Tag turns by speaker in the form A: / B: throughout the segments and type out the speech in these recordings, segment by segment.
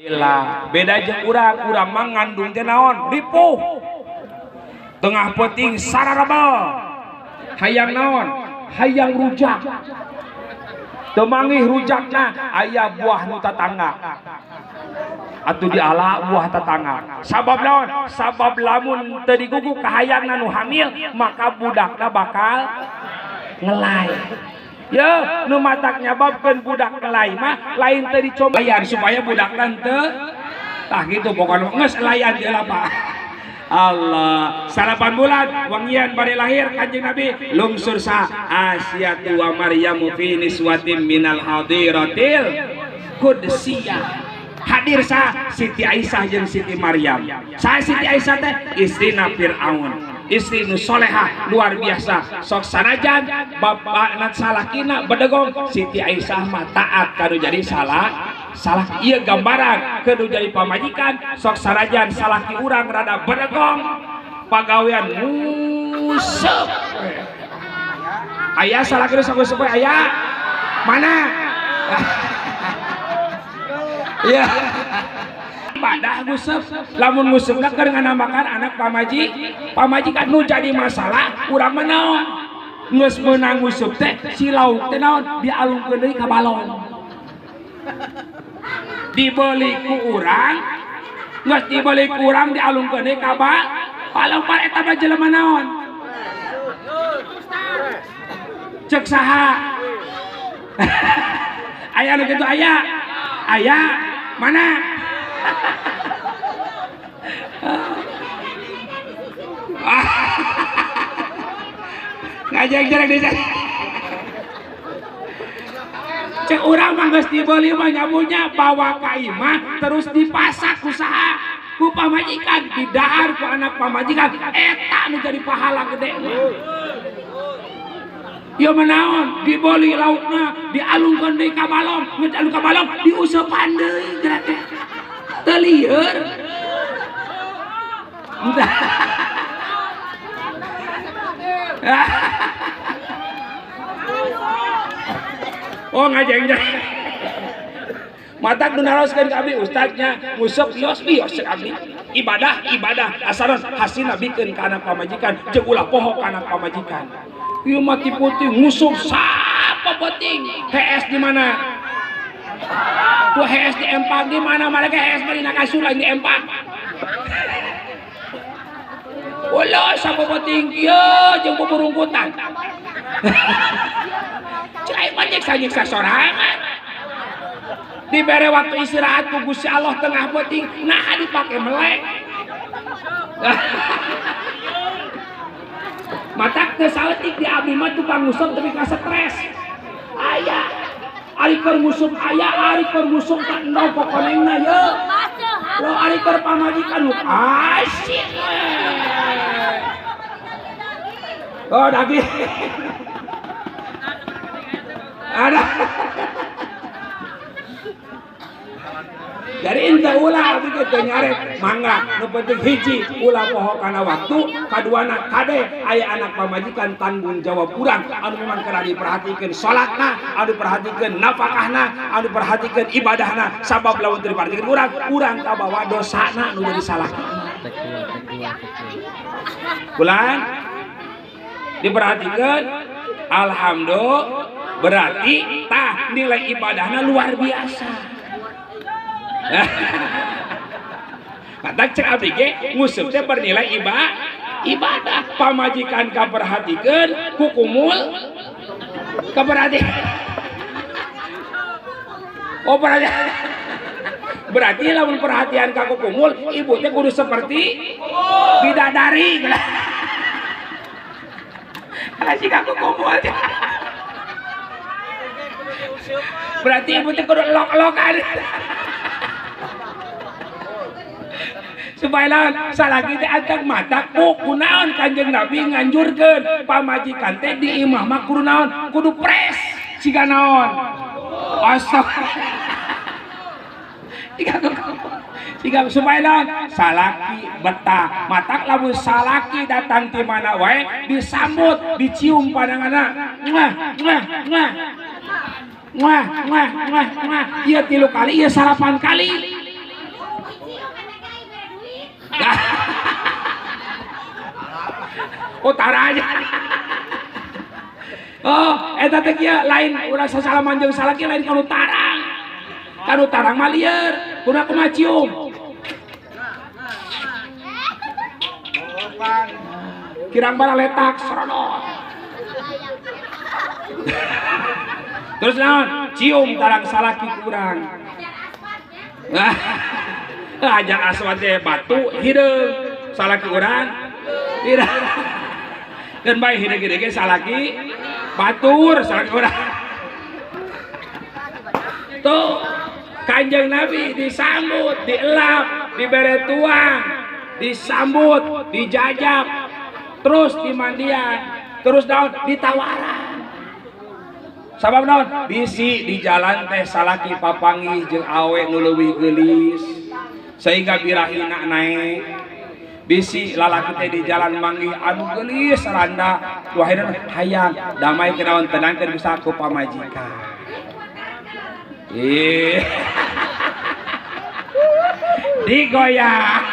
A: Lah, beda jeung urang, urang mah ngandung teh naon? Ripuh. Tengah peuting sararabel. Hayang naon? Hayang rujak. Teu manggih rujakna aya buah nu tatangga. Atuh diala buah tatangga. Sabab naon? Sabab lamun teu digugu kahayangna nu hamil, maka budakna bakal ngelai. Ya, nu matak nyababkeun budak ngelai mah lain teu dicobayan supaya budakna teu tah gitu pokona geus layan deui lah Pak. Allah, 8 bulan wangian bari lahir Kanjeng Nabi lungsur sa Asyatu wa Maryamu fi niswatin minal hadiratil qudsiyah. Hadir sa Siti Aisyah jeung Siti Maryam. Sa Siti Aisyah teh istrina Fir'aun. Istri nu solehah luar biasa. Sok sanajan bapakna salakina bedegong, Siti Aisyah mah taat kanu jadi salah. Salah ieu gambaran kudu jadi pamajikan. Sok sanajan salaki urang rada bedegong, pagawean nguseup. Aya salaki nu sok nguseup aya? Mana? Iya. Ibadah nguseup, lamun nguseupna keur nganamakan anak pamajikan nu jadi masalah urang mah naon? Geus meunang nguseup teh si lauk teh naon? Dialungkeun deui ka balong. Dibeli ku urang, geus dibeli ku urang dialungkeun deui ka balong par eta mah jelema naon? Cek saha? Aya nu kitu aya? Aya mana? Ngajak-ngajak di sana. Cek urang mah geus dibeli mah nyabunya bawa ka imah terus dipasak ku saha? Ku pamajikan, didahar ku anak pamajikan, eta nu jadi pahala gede mah. Ieu mah naon? Dibeli laukna, dialungkeun deui ka balong, geus dialung ka balong diuseupan deui geura teh. Teu lieur. Oh ngajeng-jeng. Matak nu naroskeun ka abdi ustadnya nguseup bios bios cek abdi. Ibadah ibadah asaran hasilna bikeun ka anak pamajikan jeung ulah poho ka anak pamajikan. Ieu mah ti putih nguseup sapopoting. HS di mana? Tuh HS di empang di mana? Mereka HS bari na kasur lain di empang. Ulah sapopoting kieu jeung buburungkutan. Cek aing mah nyiksa-nyiksa sorangan. Dibere waktu istirahat ku Gusti Allah tengah peuting, nah dipake melek. Matak teu saeutik di abdi mah tukang nguseup tapi ka stres. Aya ari keur nguseup aya, ari keur nguseup ka endog pokonengna ye. Lo ari keur pamajikan nu asyik we. Oh daging. Ada. Jadi ente ulah abdi ge teu nyarek mangga nu penting hiji ulah poho kana waktu, kaduana kade aya anak pamajikan tanggung jawab urang anu memang kana diperhatikeun salatna, anu diperhatikeun nafakahna, anu diperhatikeun ibadahna, sabab lamun teu diperhatikeun urang, urang kabawa dosana nu jadi salah. Bulan diperhatikeun alhamdulillah berarti tah nilai ibadahna luar biasa. Kata cek abdi ge nguseup teh bernilai ibadah. Pamajikan kaperhatikeun kukumul kaperhatikeun. Oh perhatian. Berarti lamun perhatian ka kukumul ibu teh kudu seperti bidadari. Kasih ka kukumul. Berarti ibu teh kudu elok-elokan. Supaya lawan salah kita antang mata ku kunaon Kanjeng Nabi nganjurkeun pamajikan teh di imah mah kudu naon kudu pres siga naon astagfirullah siga supaya lawan salaki betah matak lamun salaki datang ti mana wae disambut dicium pandanganna muah muah muah muah muah muah muah ieu 3 kali ieu 8 kali. Oh tara aja. Oh eta teh kieu lain urang sasalaman jeung salaki lain kanu tarang. Kanu tarang mah lieur, kudu kumaha cium. Kirang bara letak sorodot. Terus naon? Cium tarang salaki kurang. Ajar aswad teh batu hideung salaki urang hideung. Dan bae hideung ge salaki batur salaki urang. Tuh Kanjeng Nabi disambut, dielap, dibere tuang, disambut, dijajab, terus dimandian, terus daun ditawaran. Sabab naon? Bisi di jalan teh salaki papanggih jeung awe nu leuwih geulis sehingga birahina naek. Bisi lalaki teh di jalan manggih anu geulis randa wahina hayang damai kenaon tenangkeun bisa ku pamajikan. Ih. Digoyang.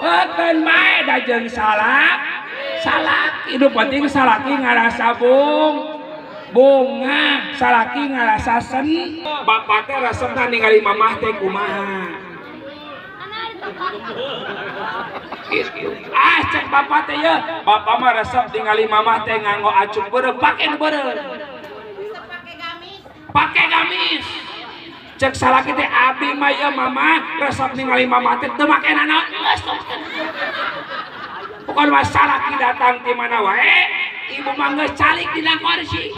A: Akan bae da jeung salah. Salaki nu penting salaki ngarasa bunga, salaki ngarasa sen. Bapak teh resepna ningali mamah teh kumaha. Ah cek bapak teh ye, bapak mah resep ningali mamah teh nganggo acuk beureum, pake nu beureum. Pake gamis. Cek salaki teh abdi mah ye mamah resep ningali mamah teh teu make nanaon geus. Bukan masalah datang di mana wae, ibu mah geus calik dina kursi.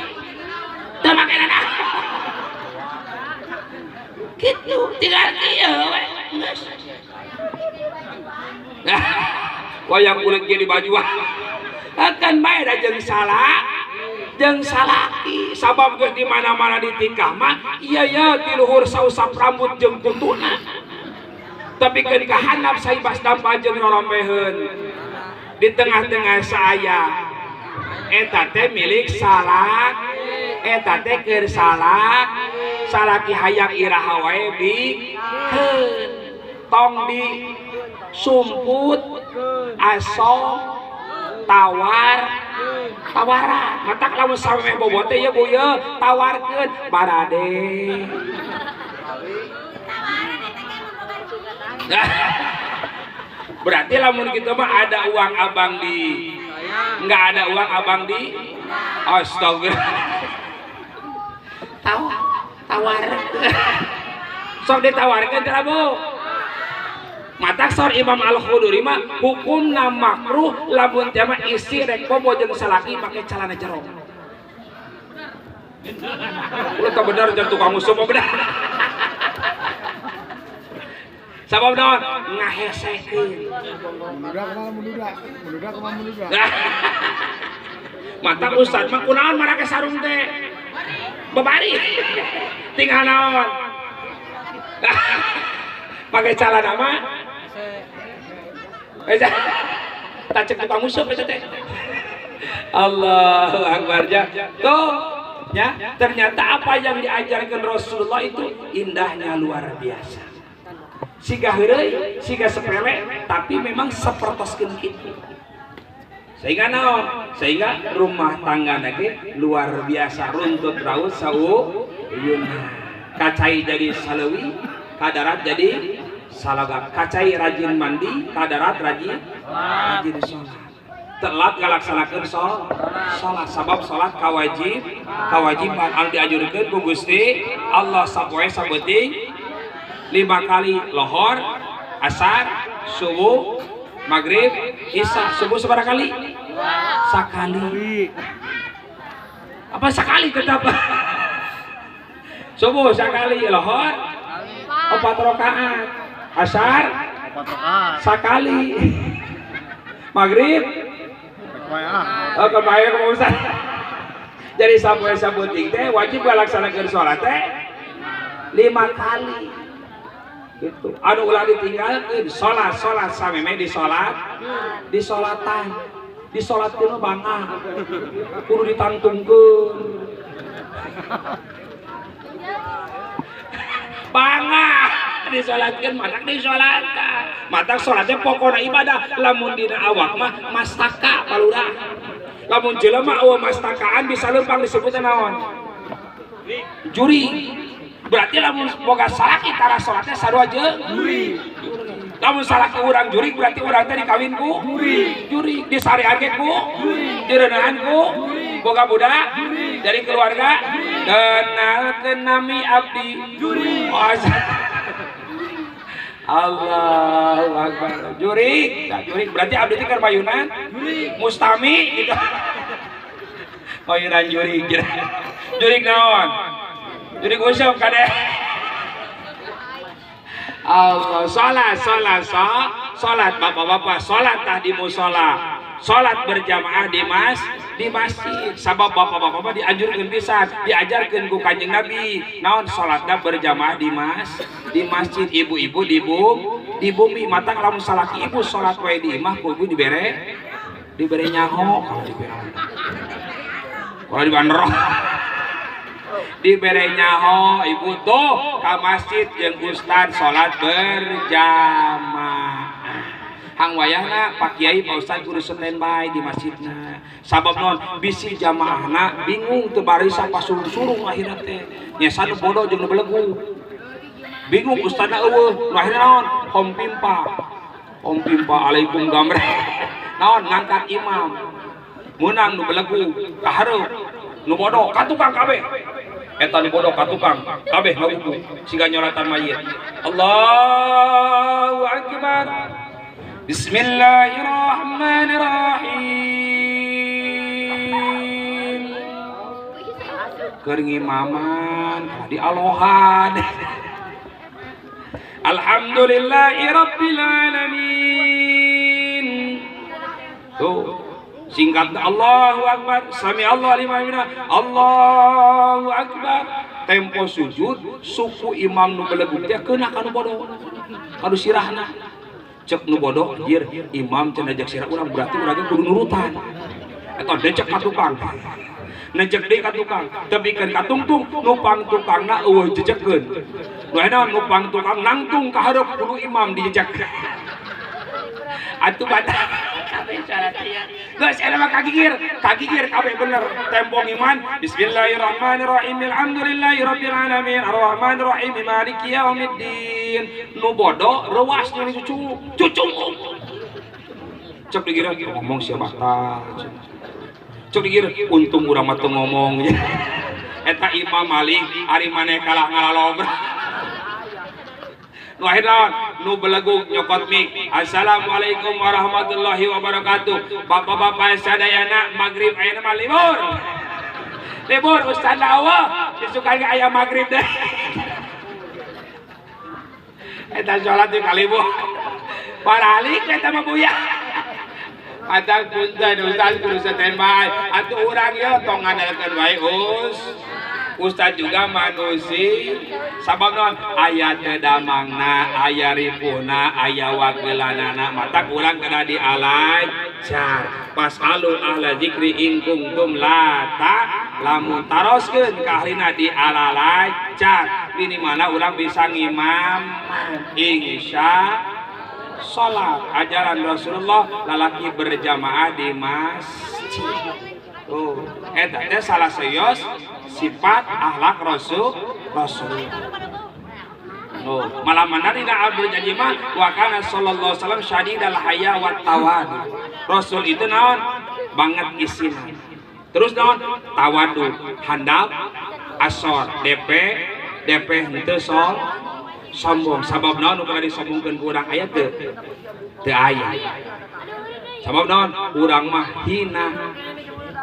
A: Teu make nanaon. Kitu tinggal kieu we geus. Wayang kulit ge di baju. Akan bae da jeung salah, jeung salaki. Sabab geus di mana-mana ditikah mah, ieu ye ti luhur sausap rambut jeung kutuna. Tapi keun ka handap saibas dampa jeung rorombeheun. Di tengah-tengah saya eta teh milik salak, eta teh keur salak, salaki hayang iraha wae bikeun. Tong di sumput, asom, tawar, tawaran. Matak lamun samemeh bobo teh ye Bu ye, tawarkeun barade. Berarti lamun kita mah ada uang abang di, nggak ada uang abang di, astagfirullah. Tawar, sok ditawarkan tidak Bu? Matak sor Imam Al-Khuduri mah hukumna makruh lamun teh mah isi rek bobo jeung salaki make celana jero. Ulah teu bener jeung tukang usum mah bener. Sabab naon? Ngahesekeun.
B: Mendudak mah mendudak, mendudak mah mendudak.
A: Mata ustad mah kunaon marake sarung teh? Babari. Tinggal naon? Pakai celana mah. Tak cek tukang usum eta teh. Allahu akbar ya. Tuh, ya, ternyata apa yang diajarkan Rasulullah itu indahnya luar biasa. Siga heureuy, siga sepele, tapi memang sapertoskeun kitu. Sehingga naon? Sehingga rumah tangga ge luar biasa runtut raut sauyuna. Kacai jadi saleuwi, kadarat jadi salagak. Kacai rajin mandi, kadarat rajin sholat. Telat ngalaksanakeun sholat, sabab sholat kawajiban anu diajurkeun ku Gusti Allah sapoe sabeuting 5 kali lohor, asar, subuh, maghrib, isya. Subuh seberapa kali? Sekali. Apa sekali tetap? Subuh sekali, lohor 4 rakaat, asar 4 sekali, maghrib oh kebayang Ustaz. Jadi sapoe sabuting teh wajib ngalaksanakeun salat teh 5 kali. Gitu. Anu ulah ditinggalkeun salat salat sameme di salat, di salatan, di salatkeun bangga. Kudu ditangtungkeun. Bangga. Disolatkeun matak disolatan. Matak salat teh pokona ibadah, lamun dina awak mah mastaka palurah. Lamun jelema eueuh mastakaan bisa leumpang disebutna naon? Juri. Berarti lamun boga salaki tara salatnya sarua jeung juri. Lamun salaki urang juri berarti urang teh dikawin ku juri. Juri disarean ge ku juri, direunaan ku juri, boga budak juri, dari keluarga kenalkeun nami abdi juri. Oh, Allahu Akbar. Juri, nah, juri berarti abdi teh keur payunan juri, mustami gitu. Payunan juri. Juri naon? Jurig usum kade. Allah, salat, salat, salat bapak-bapak, salat tah di musola, salat berjamaah di masjid. Sabab bapak-bapak dianjurkeun pisan, diajarkeun ku Kanjeng Nabi, naon salatna berjamaah di masjid, ibu-ibu di bumi. Matang lamun salaki ibu salat wae di imah ku ibu dibere nyaho kalau dibere. Kalau dibanderol dibere nyaho ibu tuh ka masjid jeung ustad salat berjamaah. Hang wayahna Pak Kiai Pak Ustad kudu standby di masjidna. Sabab non bisi jamaahna bingung teu barisa pasurung-surung akhirna teh. Nya nu bodoh jeung nu belegu. Bingung ustadna eueuh, nu akhirna naon? Hom pimpa. Hom pimpa alaikum gamre. Naon ngangkat imam. Meunang nu belegu ka hareup, nu bodoh ka tukang kabeh. Eta nu bodoh ka tukang kabeh ngagugu siga nyoratan mayit. Allahu akbar. Bismillahirrahmanirrahim. Keur ngimaman di alohan. Alhamdulillahirabbil alamin. Tuh singkat Allahu akbar, sami Allah liman hamidah, Allahu akbar. Tempo sujud suku imam nu belegug teh keuna ka nu bodoh, ka nu sirahna. Cek nu bodoh jir imam cenah jek sirah urang berarti urang kudu nurutan. Eta decek ka tukang. Nejek deui ka tukang, tepikeun ka tungtung, nupang tukangna eueuh jejekeun. Nu aya nupang tukang nangtung ka hareup kudu imam dijejek. Atuh batal kabeh salat ieu. Geus eta mah kagigir, kagigir kabeh bener. Tempo iman bismillahirrahmanirrahim, alhamdulillahirabbil alamin, arrahmanirrahim, maliki yaumiddin. Nu bodoh reuas jeung cucu, cucu. Cek digira ngomong sia batal. Cek digira untung urang mah teu ngomong. Eta Imam Malik ari maneh kalah ngalalobra. Nu akhirna nu belegug nyokot mik. Assalamualaikum warahmatullahi wabarakatuh. Bapak-bapak sadayana maghrib ayeuna mah libur. Libur ustaz eueuh disukai aya maghrib deh. Eta salat di kalibur. Paralik eta mah buya. Padang punten ustaz kudu standby. Atuh urang ieu tong ngandalkeun wae us. Ustaz juga manusia. Sabab non aya teu damangna, aya ripuhna, aya wagelanana, mata kurang kena dialajar. Pasalu ahla zikri in kuntum la ta'lamun. Taroskeun ka ahlina dialalajar. Ini mana urang bisa ngimam insya salat ajaran Rasulullah lalaki berjamaah di masjid. Oh, eta teh salah serius sifat akhlak Rasul. Oh, malah mana dina Abdul Janji mah wa kana sallallahu alaihi wasallam syadidal haya wa tawadu. Rasul itu naon? Banget isina. Terus naon? Tawadu, handap, asor, DP, DP henteu sol, sombong. Sabab naon nu kana disombongkeun ku urang aya teu? Teu aya. Sabab naon? Urang mah hina.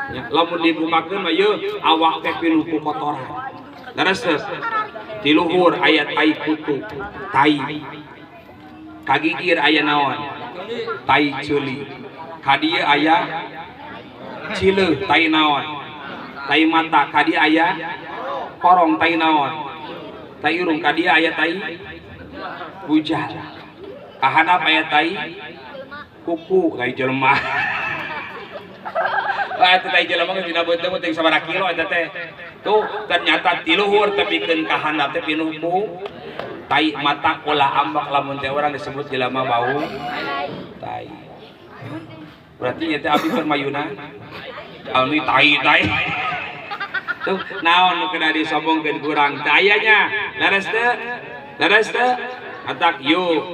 A: Ya, lamun dibukakeun mah yeuh awak teh pinuh ku kotoran. Leres teu? Di luhur aya tai kutu, tai. Kagigir aya naon? Tai ceuli. Ka dieu aya cileuh, tai naon? Tai mata. Ka dieu aya korong, tai naon? Tai irung. Ka dieu aya tai bujal. Ka handap aya tai kuku, tai jelema. Wah, eta tai jelema geus dina beuteung teh sabaraha kilo eta teh. Tuh, ternyata ti luhur tepikeun ka handap teh pinuh ku Tai mata ulah ambak lamun teh urang disebut jelema bau tai. Berarti ieu teh abdi keur mayuna. Almi tai tai. Tuh naon nu kena disombongkeun kurang teh aya nya. Leres teu? Leres teu? Atak yuk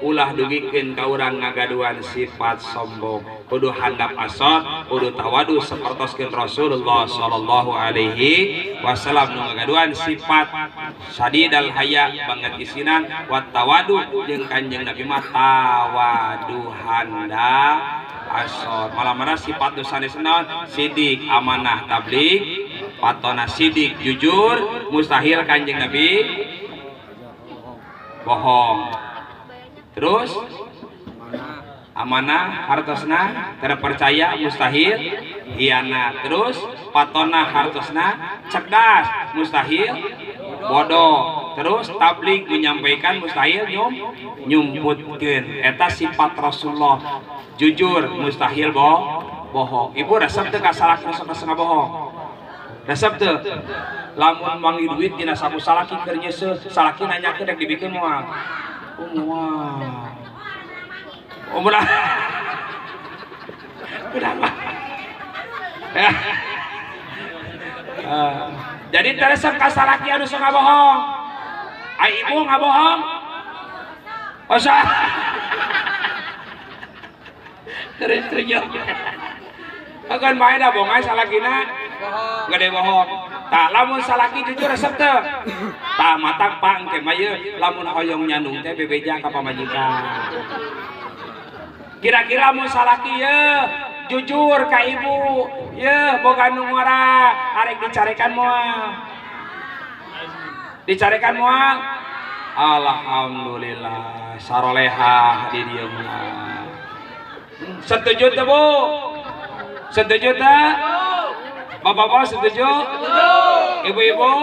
A: ulah dugikeun ka urang ngagaduhan sifat sombong. Kudu handap asot, kudu tawadu sapertoskeun Rasulullah sallallahu alaihi wasallam nu ngagaduhan sifat sadidal haya banget isinan wa tawadu jeung Kanjeng Nabi mah tawadu handap asot. Malah-malah sifat nu sanes naon? Sidik, amanah, tabligh, patona sidik, jujur, mustahil Kanjeng Nabi bohong. Terus amanah hartosna terpercaya mustahil hianat. Terus patona hartosna cerdas mustahil bodoh. Terus tabligh menyampaikan mustahil nyumputkeun. Eta sifat Rasulullah, jujur mustahil bohong. Ibu resep teu ka salaki sok bohong? Resep teu? Lamun wangi duit dina saku salaki keur nyeuseuh, salaki nanyakeun rek dibikeun moal? Oh, moal. Oh, udah. Udah. Jadi teresep ka salaki anu sok ngabohong. Ai ibu ngabohong? Oh, sah. Terus terus. Akan main dah bohong salakina. Gede bohong. Tah lamun salaki jujur resep teu? Tah matak pak engke mah ieu lamun hoyong nyandung teh bebeja ka pamajikan. Kira-kira mun salaki ye jujur ka ibu, ye boga nu ngora, arek dicarekan moal. Dicarekan moal? Alhamdulillah sarolehah di dieu mah. Setuju teu Bu? Setuju teu? Bapak-bapak setuju? Ibu-ibu?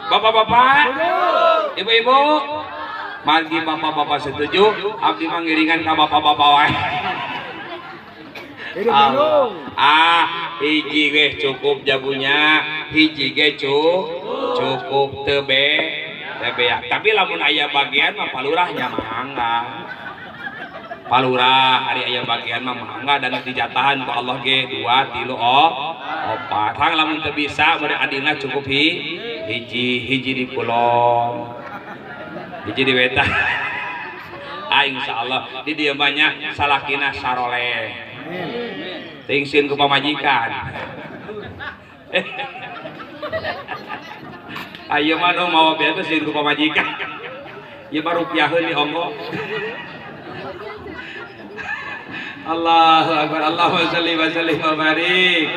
A: Bapak-bapak? Ibu-ibu? Margi bapak-bapak setuju, abdi mangiringan ka bapak-bapak wae. Ah, hiji ge cukup jabunya, hiji ge cukup teu beak. Tapi lamun aya bagian mah palurahnya mangga. Palurah hari aya bagian mah mangga dan dijatahan ku Allah ge 2 3 4. Tang lamun teu bisa bari adina cukup hiji, hiji di kulon, hiji di wetan. Ah insyaallah di dieu mah nya salakina saroleh. Teuing sieun ku pamajikan. Ayeuna mah nu mawa beak teh sieun ku pamajikan. Ieu mah rupiaheun di ongko. Allahu akbar, Allahumma shalli wa sallim wa barik.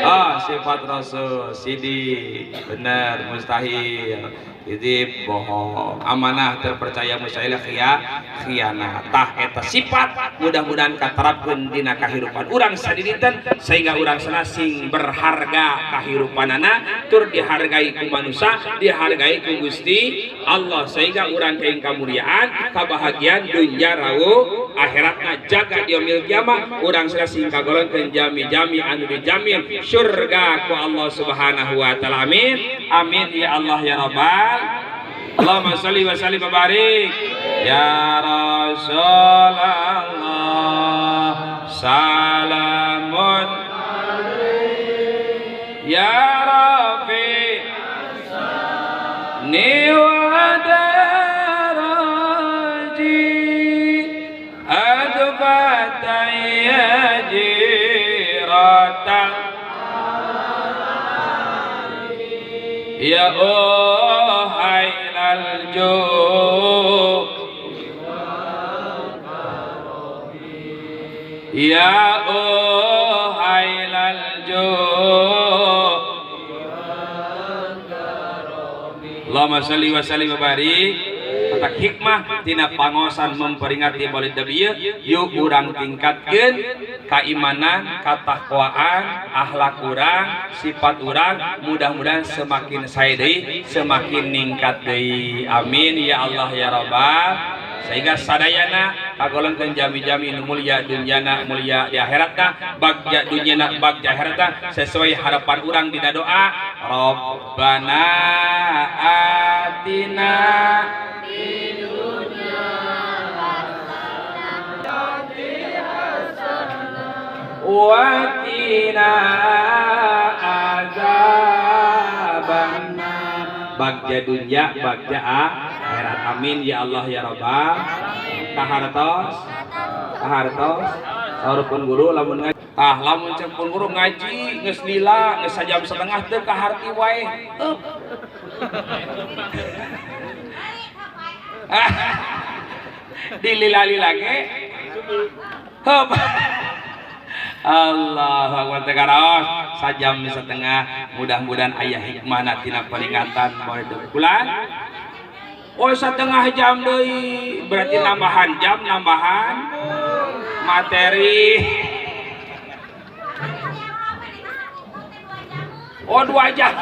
A: Ah, sifat Rasul sidik, benar, mustahil Jadi bohong, amanah terpercaya mustahil khianat. Tah eta sifat mudah-mudahan katerapkeun dina kahirupan urang sadidinten sehingga urang sana sing berharga kahirupanana tur dihargai ku manusia, dihargai ku Gusti Allah sehingga urang kaing kamuliaan, kabahagiaan dunya rawu akhiratna jaga yaumil kiamah urang sana sing kagolongkeun jami-jami anu dijamin surga ku Allah Subhanahu wa taala. Amin. Amin ya Allah ya Rabbal. Allahumma sholli wa sallim wa barik ya Rasulullah salamun ya Rafi ni wa daraji adfata ya jiratan ya uhailal ju ya uhailal ju. Allahumma sholli wa sallim wa barik. Kata hikmah tina pangosan memperingati Maulid Nabi yuk urang tingkatkeun keimanan, ketakwaan, akhlak urang, sifat urang, mudah-mudahan semakin sae deui, semakin ningkat deui. Amin ya Allah ya Rabbal. Sehingga sadayana kagolongkeun jami-jami nu mulia dunyana mulia di akhiratna, bagja dunyana bagja akhiratna sesuai harapan urang dina doa. Rabbana Atina
C: fid dunya hasanah
A: wa qina adzabannar. Bagja dunya bagja akhirat. Amin ya Allah ya Rabbal. Kahartos kahartos saur pun guru lamun ngaji tah lamun cek pun guru ngaji geus lila geus sajam setengah teu kaharti wae. Dilila-lila ge heup. Allahu akbar teh karaos sajam setengah mudah-mudahan aya hikmahna tina peringatan Maulid bulan. Oh setengah jam deui berarti nambahan jam nambahan materi. Oh 2 jam.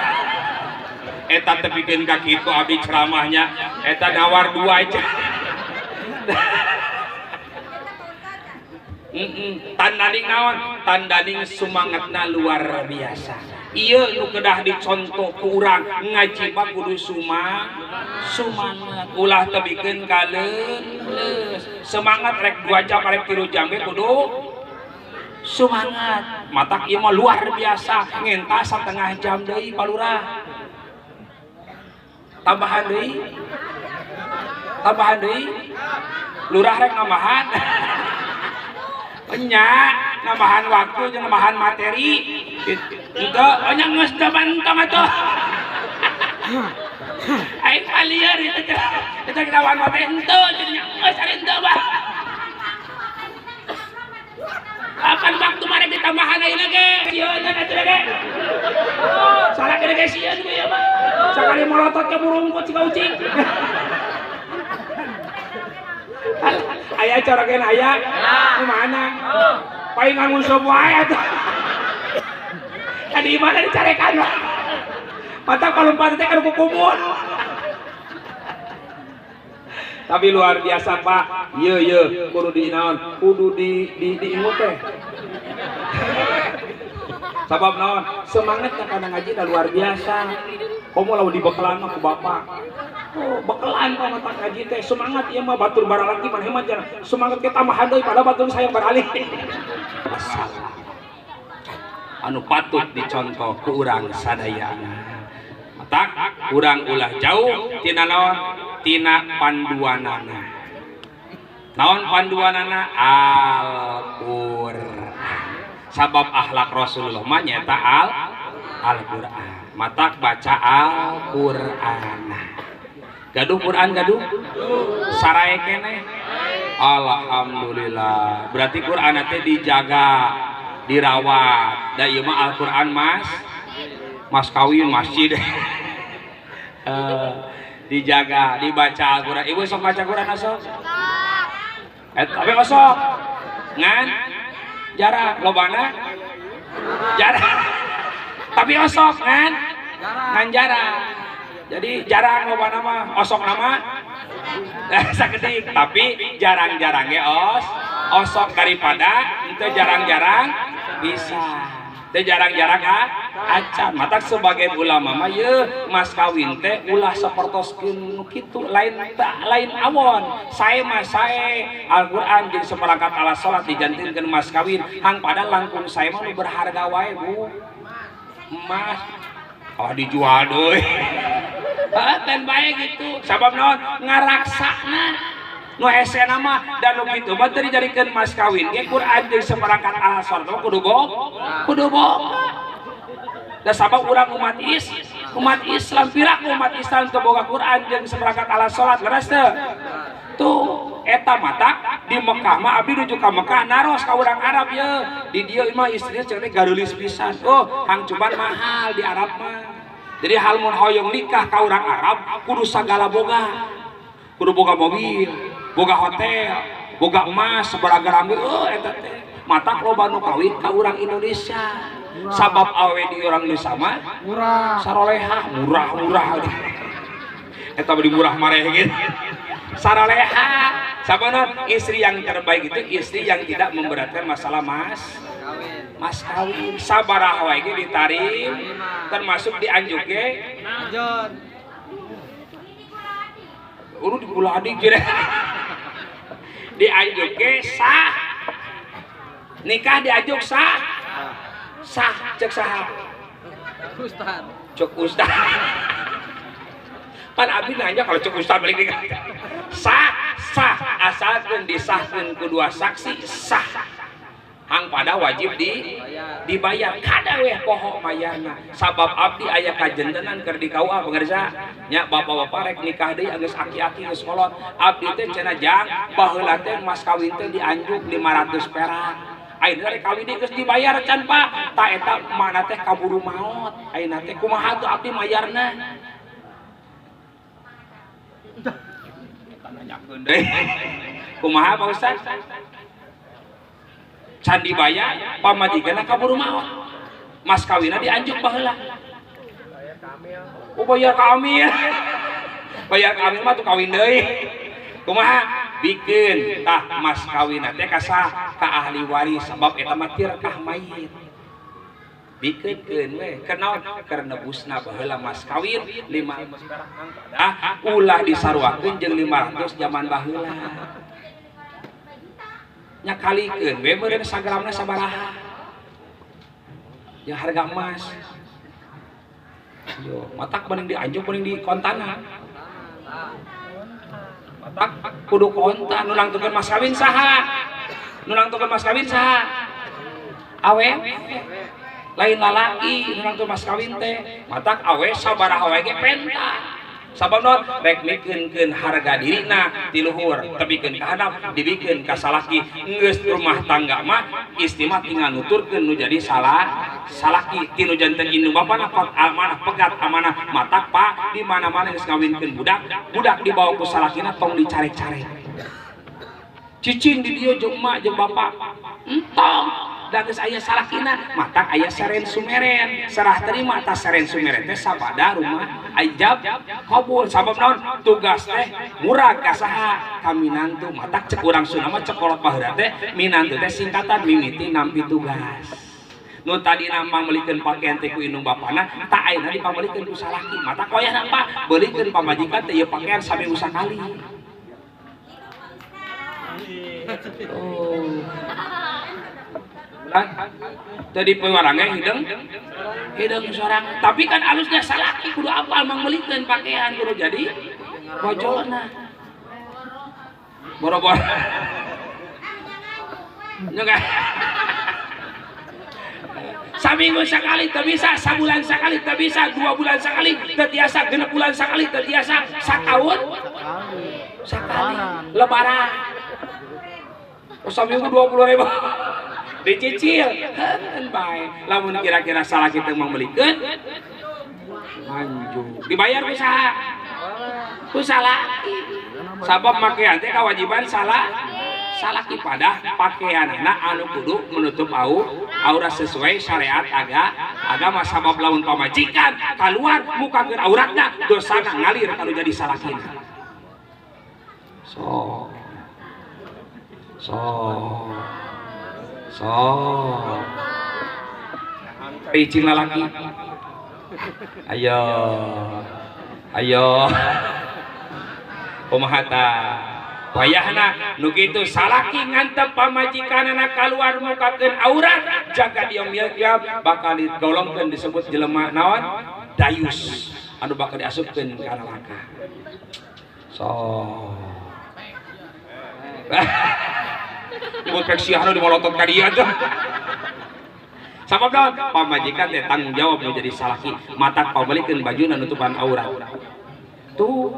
A: Eta tepikeun ka kitu abdi ceramahnya eta nawar 2 jam. Tandaning naon? Tandaning sumangatna luar biasa. Ieu nu kedah dicontoh ku urang ngaji mah kudu sumangat. Ulah tebikeun kaleunleus. Semangat rek 2 jam rek 3 jam ge kudu semangat. Matak ieu mah luar biasa ngentas setengah jam deui Pak Lurah. Tambahan deui. Tambahan deui. Lurah rek nambahan. Nya nambahan waktu jeung nambahan materi itu nya geus teu bantong atuh. Aing palieur itu teh nambahan materi henteu nya geus ari henteu bah. Kapan waktu mare ditambahan ayeuna ge sieun atuh ge. Salah gede ge sieun ku ieu mah. Sakali molotot ka burungkut si ucing. Aya corogen aya kumaha paling nguseup wae atuh. Di mana dicarekan mata kalumpat teh kan kukumun. Tapi luar biasa Pak, ieu ieu kudu di naon, kudu di diingut teh. Sabab naon, semangatna kana ngaji da luar biasa. Komo lamun dibekelan mah ku bapak. Oh, bekelan ka mata ngaji teh semangat ieu mah batur baralaki maneh mah semangat ke tambahan deui pada batur sayang baralih. Masalah. Anu patut dicontoh ku urang sadayana. Matak urang ulah jauh tina naon? Tina panduanana. Naon panduanana? Al-Qur'an. Sabab akhlak Rasulullah mah nyaeta Al-Qur'an. Matak baca Al-Qur'an. Gaduh Quran gaduh? Sarae keneh? Alhamdulillah. Berarti Quran teh dijaga, dirawat. Da ieu mah Al-Qur'an mas mas kawin masjid. Dijaga, dibaca Al-Qur'an. Ibu sok baca Quran osok? Tapi osok. Ngan jarang lobana jarang. Tapi osok ngan ngan jarang. Jadi jarang lobana mah osok nama sakedik, tapi jarang-jarang ge osok daripada itu jarang-jarang bisa. Teu jarang-jarang acan. Matak sebagai ulama mah yeuh mas kawin teh ulah sapertoskeun nu kitu, lain lain awon. Sae mah sae Al-Qur'an jeung seperangkat alat salat dijantenkeun mas kawin, hang pada langkung sae mah nu berharga wae Bu. Emas oh dijual deui. Heuh teh bae gitu. Sabab naon? Ngaraksana. Nu hesena mah dan nu kitu mah teu dijadikeun mas kawin ge Quran jeung seperangkat alat salat kudu kudu boga. Da sabab urang umat Islam piraku umat Islam teu boga Quran jeung seperangkat alat salat leres teu? Tuh eta matak di Mekah mah abdi nuju ka Mekah naros ka urang Arab ye. Di dieu mah istrina cenah teh gareulis pisan. Oh, hang cuman mahal di Arab mah. Jadi hal mun hoyong nikah ka urang Arab kudu sagala boga. Kudu boga mobil, boga hotel, boga emas, sabaraha gram eta teh. Matak loba nu kawin ka urang Indonesia. Sabab awe di urang Indonesia mah murah, sarolehah, murah-murah. Eta mah murah mareh gitu. Sarolehah. Sabab istri yang terbaik itu istri yang tidak memberatkan masalah mas kawin. Sabaraha wae ge ditarim, termasuk dianjuk ge. Uru diguladik cenah. Dianjuk ge sah. Nikah dianjuk sah. Sah cek saha?
C: Ustaz.
A: Cek ustaz. Pan abdi nanya kalau cek ustaz balik nikah. Sah, sah asalkeun disahkeun ku dua saksi sah. Hang pada wajib dibayar kada weh poho mayana sabab abdi aya kajentenan keur di KUA pemirsa nya bapak-bapak rek nikah deui geus aki-aki geus kolot abdi teh cenah jang baheula teh mas kawin teh dianjuk 500 perak ayeuna rek kawin deui geus dibayar can Pak ta eta mana teh kaburu maot ayeuna teh kumaha tuh abdi mayarna eta nanyakeun deui kumaha Pak Ustaz can dibayar pamajikanna kaburu maot mas kawinna dianjuk baheula oh bayar ka amil bayar ka amil mah tuh kawin deui kumaha bikeun tah mas kawinna teh ka saha ka ahli waris sabab eta mah tirkah mayit bikeun we kenaon keur nebusna baheula mas kawin 5 perak ah ulah disaruakeun jeung 500 zaman baheula nya kalikeun we meureun sagramna sabaraha yang harga emas yo matak mending dianjuk mending di kontanan matak kudu kontan nu nangtukeun mas kawin saha nu nangtukeun mas kawin saha awe lain lalaki nu nangtukeun mas kawin teh matak awe sabaraha wae ge penta sabab non rek mikeunkeun harga dirina ti luhur tebikeun ka handap dibikeun ka salaki geus rumah tangga mah istri mah tinggal nuturkeun nu jadi salah salaki ti nu janten indung bapana amanah pegat amanah matak Pak di mana-mana geus ngawinkeun budak budak dibawa ku salakina tong dicarek-carek cicing di dieu jeung emak jeung bapak entong da geus aya salakina matak aya seren sumeren serah terima tas seren sumeren teh sabada rumah ijab kabul sabab naon tugas teh murag ka saha ka minantu matak cek urang Sunda mah cek kolot baheula teh minantu teh singkatan mimiti nampi tugas nu tadina mangmeulikeun pakaian teh ku indung bapana tak ayeuna dipameulikeun ku salaki matak wayahna Pak beulikeun pamajikan teh ieu pakaian saminggu sakali. Oh. Tadi pewarangnya hidung hidung sorang tapi kan alusnya salaki kudu apal mangmeulikeun pakaian kudu jadi bojona boro-boro nya saminggu sekali teu bisa sabulan sekali teu bisa 2 bulan sekali teu tiasa 6 bulan sekali teu tiasa sataun sekali lebaran oh, saminggu 20.000 dicicil heuh bae lamun kira-kira salah kita mangmeulikeun manjuk dibayar ku saha ku salaki sabab makean teh kewajiban salah salaki pada pakaianana anu kudu menutup aurat sesuai syariat agama sabab lamun pamajikan kaluar mukakeun auratna dosana ngalir kalau jadi salakina so so so cicing lalaki ayo ayo kumaha tah wayahna nu kitu salaki ngantep pamajikanana kaluar mukakeun aurat jaga diam bakal digolongkeun disebut jelema naon dayus anu bakal diasupkeun ka neraka so nyebut pek siah nu dimolotot ka dieu tuh sabab naon pamajikan teh tanggung jawab nu jadi salaki matak pameulikeun bajuna nutupan aurat tuh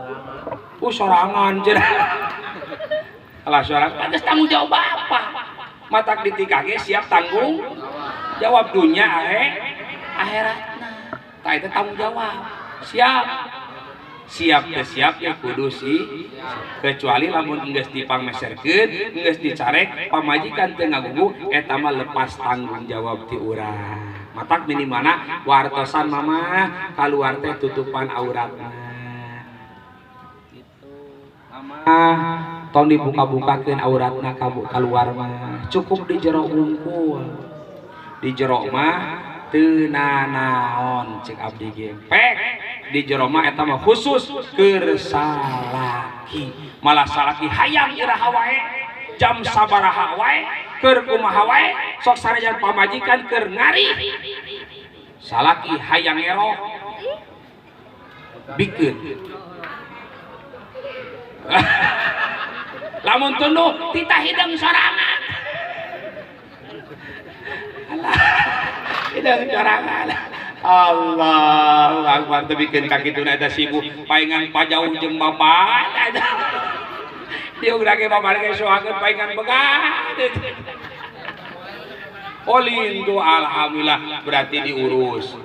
A: sorangan cenah alah sorangan geus tanggung jawab bapak matak ditikah ge siap tanggung jawab dunya akhiratna tah eta tanggung jawab siap siap teu siap ya kudu sih kecuali lamun geus dipangmeserkeun geus dicarek pamajikan teu ngagugu eta mah lepas tanggung jawab ti urang matak minimalna wartosan mama kaluar teh tutupan auratna gitu mama tong dibuka-bukakeun auratna kaluar mah cukup di jero wungkul di jero mah teu nanaon cek abdi ge pek. di jero mah eta mah khusus keur salaki. Malah salaki hayang iraha wae, jam sabaraha wae, keur kumaha wae, sok sanajan pamajikan keur ngari. Salaki hayang ngeroh bikeun. Lamun tunduh titah hidung sorangan. Alah, hidung sorangan. Allahu Akbar teu bikeun ka kituna eta sibuk paingan pajauh jeung bapak. Diuk lagi bapak ge soakeun paingan begat. Oh lindu alhamdulillah berarti diurus.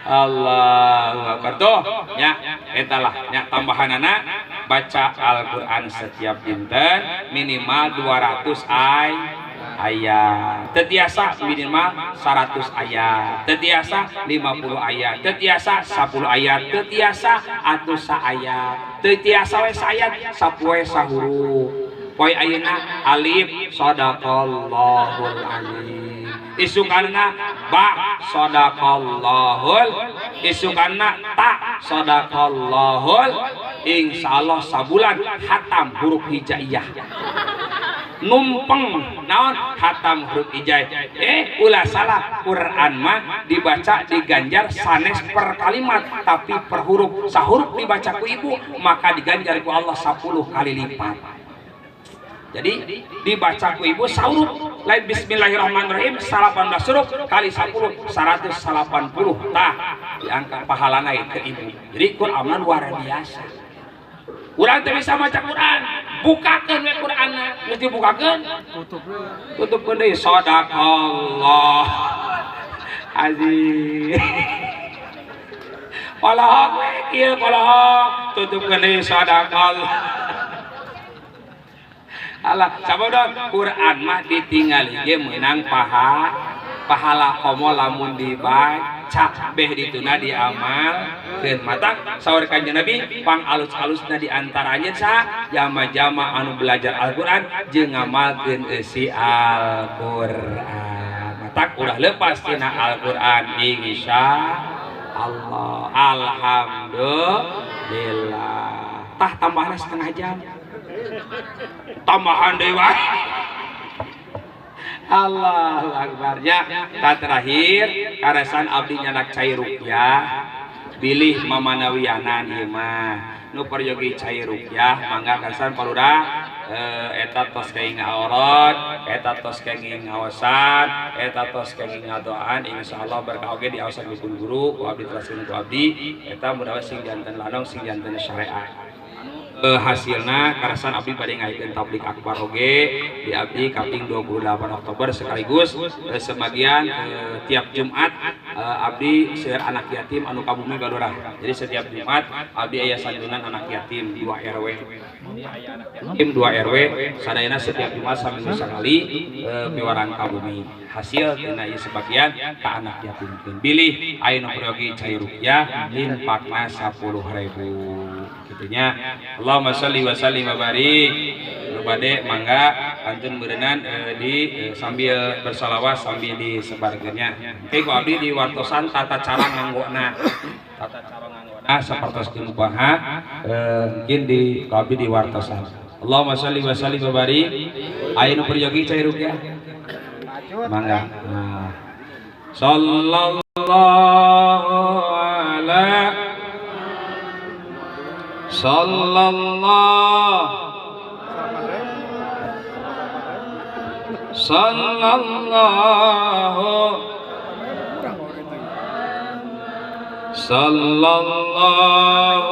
A: Allahu Akbar tuh nya eta lah nya tambahanana baca Al-Qur'an setiap dinten minimal 200 ayat. Teu tiasa minimal 100 ayat, teu tiasa 50 ayat, teu tiasa 10 ayat, teu tiasa atuh saayat, teu tiasa we saayat sapoe sahuruf. Poe ayeuna alif sadaqallahul azim, isukanna ba sadaqallahul, isukanna ta sadaqallahul. Insyaallah sabulan hatam huruf hijaiyah. Numpeng naon hatam huruf hijaiyah. Ulah salah, Quran mah dibaca diganjar sanes per kalimat tapi per huruf. Sahuruf dibaca ku ibu maka diganjar ku Allah 10 kali lipat. Jadi dibaca ku ibu sahuruf lain bismillahirrahmanirrahim 18 huruf kali 10 180 tah diangkat pahalana ke ibu. Jadi Quran luar biasa. Urang teu bisa maca Quran, bukakeun we Quranna, geus dibukakeun, tutupkeun deui sadaqallah azim. Polohok we kieu polohok, tutupkeun deui sadaqallah. Alah, sabodon Quran mah ditingali ge meunang pahala komo lamun dibaca beh dituna diamalkeun. Mata saur Kanjeng Nabi pang alus-alusna di antaranya sa jama-jama anu belajar Al-Qur'an jeung ngamalkeun eusi Al-Qur'an. Matak ulah lepas tina Al-Qur'an insya Allah. Alhamdulillah. Tah tambahna setengah jam. Tambahan deui wae. Allahu Akbar nya. Tak terakhir karesan abdi nyanak cai ruqyah bilih mamanawianan ieu mah nu peryogi cai ruqyah mangga karesan palurah eta tos kenging aurat, eta tos kenging ngaosan, eta tos kenging ngadoaan, insyaallah berkah oge diaosan ku guru ku abdi teraskeun ku abdi eta mudah sing janten lanong sing janten syariat. Hasilna karasan abdi bade ngaikeun tabligh akbar oge di abdi kaping 28 Oktober sekaligus sebagian tiap Jumat abdi seueur anak yatim anu ka bumi balurah. Jadi setiap Jumat abdi aya santunan anak yatim 2 RW. Yatim 2 RW sadayana setiap Jumat saminggu sakali piwarang ka bumi. Hasil tina ieu sebagian ka anak yatim. Bilih aya nu peryogi cai ruqyah infakna 10.000 kitu nya. Allahumma sholli wa sallim wa barik. Nu bade mangga pantun meureunnan di sambil bersalawat sambil disebarkeunnya. Engke ku abdi diwartosan tata cara nganggona. Tata cara nganggona sapertos kumaha mungkin di ku abdi diwartosan. Allahumma sholli wa sallim wa barik. Aya nu peryogi cai ruqyah. Mangga. Nah. Sallallahu ala sallallahu sallallahu sallallahu.